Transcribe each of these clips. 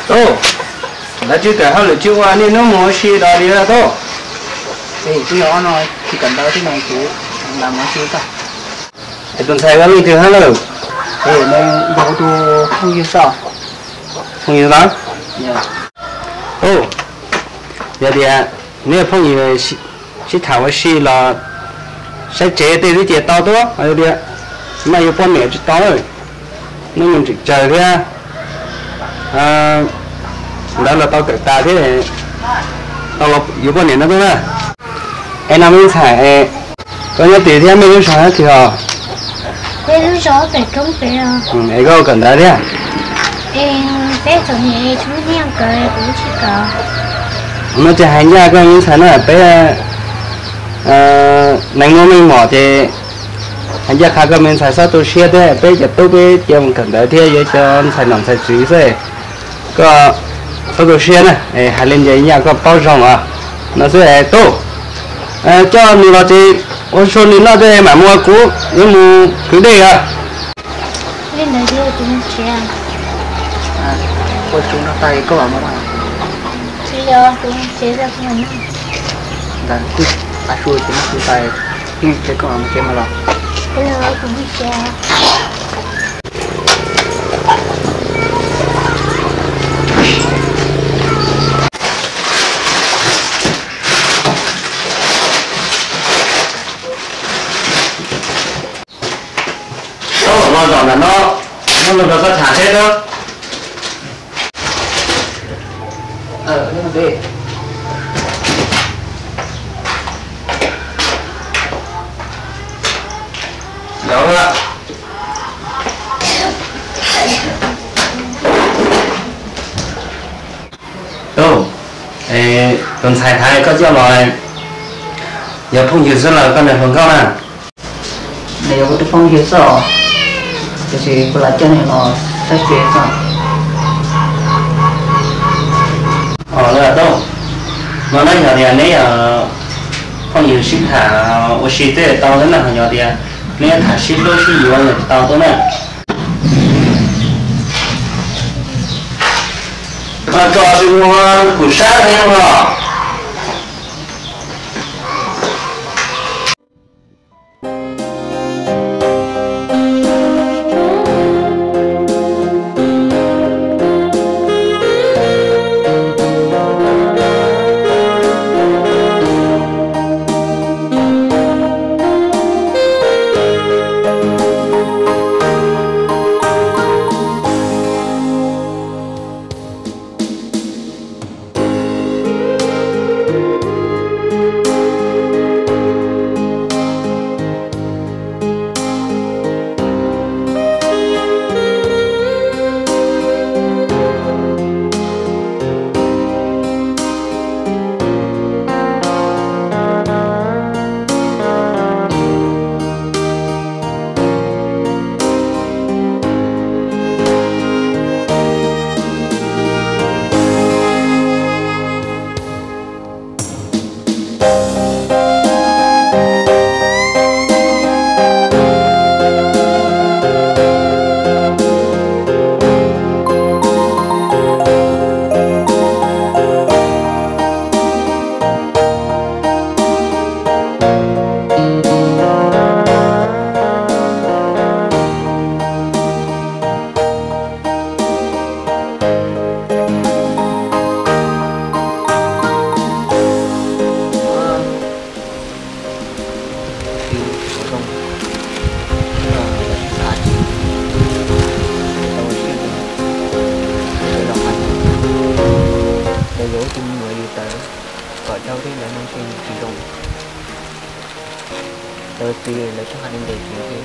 Tub, lawv tsis kawm hauj lwm tsis ua niaj hnub mus ua si los li tub. Es kuv yog ob no tsis kawm ntawv thiab no kuv lam mus ua si tau. Es tus ntxhais koj leej twg hab lawm? Es nws yog kuv tus phooj ywg xwb. Phooj ywg los? Tub, yog tias neb yog phooj ywg sib tham ua si los saib tsev tej twb cia tau tub, yog tias maj yuav poj niam tsis tau, neb mus tseem tsawg thiab. Ntawv los tau kawm tas thiab, tau los yuav poj niam no tub na. Es no me ntxhais, koj nyob twg thiab mej lub zos nyob twg os? Peb lub zos pem roob pem os. Es koj kawm ntawv thiab? Peb txom nyem tsis muaj nyiaj kawm, kuv tsis kawm. No ces hais ncaj koj me ntxhais na, peb neeg muaj meej mom ces hais ncaj qha koj me ntxhais txhob tu siab thiab, peb cov tub peb cia mus kawm ntawv thiab yuav cov ntxhais nom ntxhais tswv xwb. Koj txhob tu siab na, hais li ntawd yam koj paub zoo os. No xwb tub, coj nws los ces ua zoo nws noj tej mam mus, kuv yuav mus kwv dej os. Li ntawd ces kuv mus tsev. Ua tsuv no tas koj mam mus. Tsis yog, kuv mus tsev, kuv mus noj. Ntawd kuv, a su ces noj su tas, yeej tsev koj mam mus tsev mas los. Kuv mus tsev. Tub, los zaum ntawm no, muaj lus nrog koj tham seb tub. Tub, tus ntxhais thaum koj coj los yog phooj ywg xwb los koj niag hluas nkauj na? Nws yog kuv tus phooj ywg xwb os, tiam sis kuv lam coj nws los saib tsev xwb. Os, tub, no na yog tias neb yog phooj ywg sib tham ua si twb tau xwb na, ho yog tias neb tham sib hlub sib yuav los tsis tau tub na. Tso tus muag kuv sab no los. Cov yus tus me nyuam yus tawm kom dhau thiab lawv no ntshe tsis zoo. Lawv txiv lawv txoj hais li ntawd ces ntshe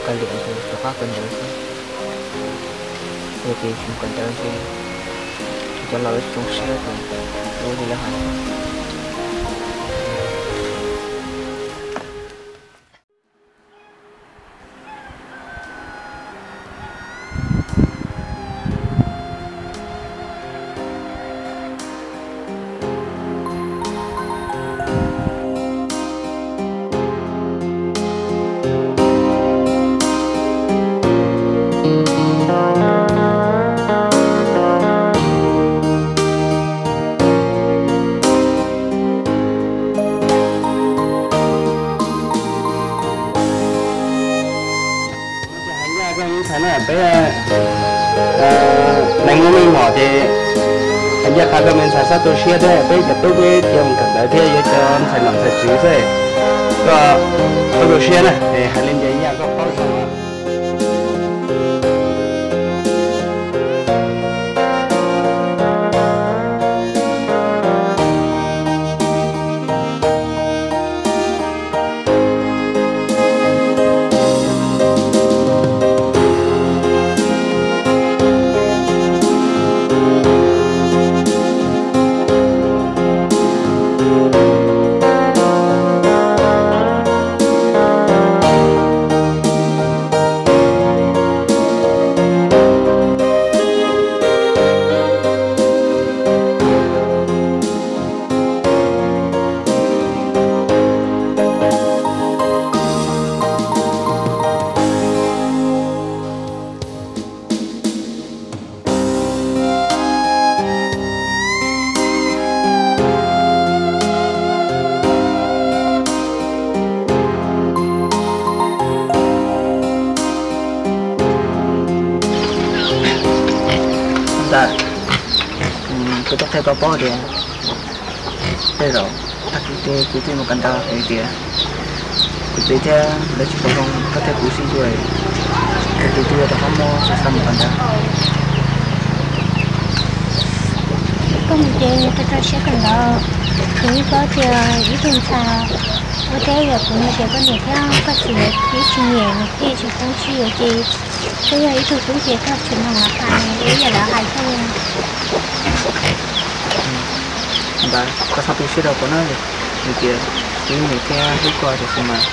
kav liam ntshe rov qab kawm ntawv xwb. Yog tias tsis kawm ntawv ntshe cov laus lawv tsis zoo siab ces ua li lawv hais. Neeg muaj meej mom ces hais ncaj qha koj me ntxhais txhob tu siab thiab, peb cov tub peb cia mus kawm ntawv thiab yuav cov ntxhais nom ntxhais tswv xwb. Koj txhob tu siab na, es hais li ntawd yam koj paub zoo. Ntawd, kuv tuaj qhia koj paub tias tej zaum tag kis ces kuv thiaj mus kawm ntawv hais tias kuv txiv thiab lawv tsis pom zoo koj thiab kuv sib yuav, kuv txiv twb yuav rov qab muab xa xa mus kawm ntawv. Koj mus ces rau rau siab kawm ntawv, kuv yeej paub tias ib tug ntxhais ua teb yam kuv no ces koj niam thiab koj txiv yeej tsis nyiam nws thiaj tsis poob sib yuav ces koj yog ib tug tub ces koj tsis mloog lawv hais, ib yam lawv hais thiaj li. Ntawd koj txhob tu siab rau kuv na, vim tias kuv niam thiab hlub koj tiam sis mas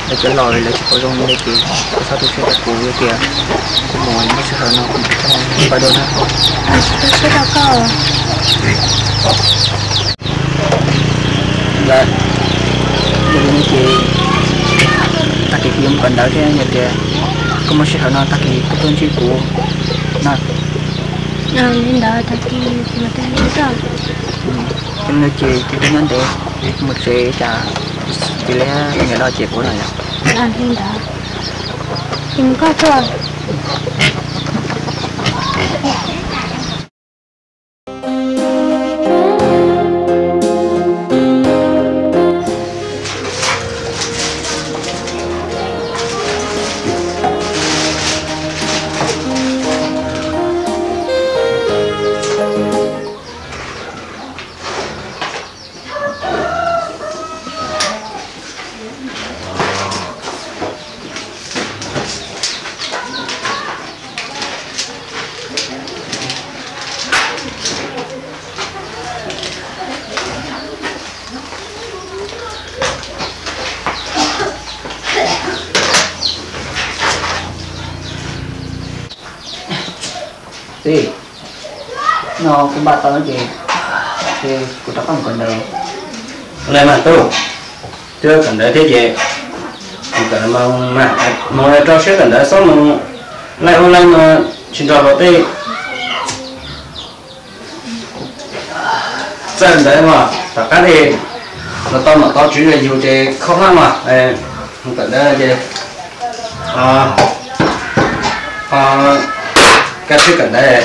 lawv cov laus lawv tsis pom zoo li ntawd ces koj txhob tu siab rau kuv, yog tias kuv mus muaj sij hawm no kuv mam coj nqa dua na. Tsis tu siab rau koj. Ntawd, yog li no ces tag kis kuv yuav mus kawm ntawv thiab, yog tias koj muaj sij hawm no tag kis koj tuaj ntsib kuv na. Li ntawd tag kis kuv mam tuaj ntsib koj. Yog li no ces kuv tuaj nyob ntev, mus tsev cas kuv txiv lawv niam los cem kuv no yom. Li ntawd, ces mus koj tuaj. Txiv, no kuv npaj tau no ces, ces kuv rov qab mus kawm ntawv. Ua li mas tub, twb kawm ntawv thiab ces mus kawm mas, mus rau siab kawm ntawv, txhob mus laij ub laij no tsis nrog luag tej txawj ntawv mas tom qab li los tau nom tau tswv yus ces kho maj mas, mus kawm ntawv ces koj siab kawm ntawv,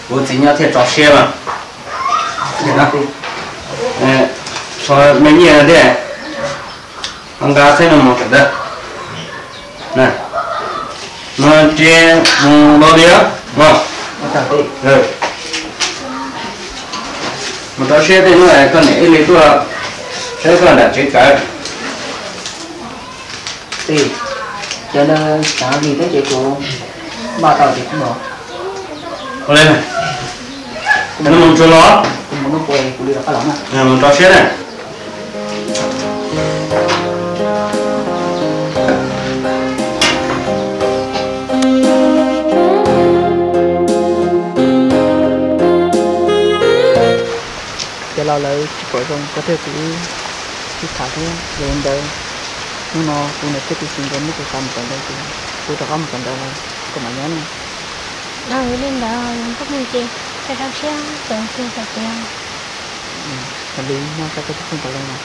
kuv txiv nyob thiaj tso siab mas. Tshuav me nyiaj thiab, nqa txheeb no mus kawm ntawv. Mus tsis mus los li os. Mus rau siab tej hnub koj niam ib leeg tuaj saib koj nram tsev kawm. Txiv, cov ntawd tsaav vim teb ces kuv npaj tau ces kuv los. Ua li, mus tsuag los. Kuv mus hnub puas kuv li rov qab los na. Mus rau siab na. Cov laus lawv tsis pom zoo koj thiab kuv sib tham thiab, yog li ntawd hnub no kuv niam thiab txiv tsis nco muab kuv xa mus kawm ntawv ces kuv rov qab mus kawm ntawv lawm, koj mam nyob na. Li ntawd koj mus ces rau rau siab kawm tus kawm tiav. Hais li no txog koj tus kheej tau lawm mas.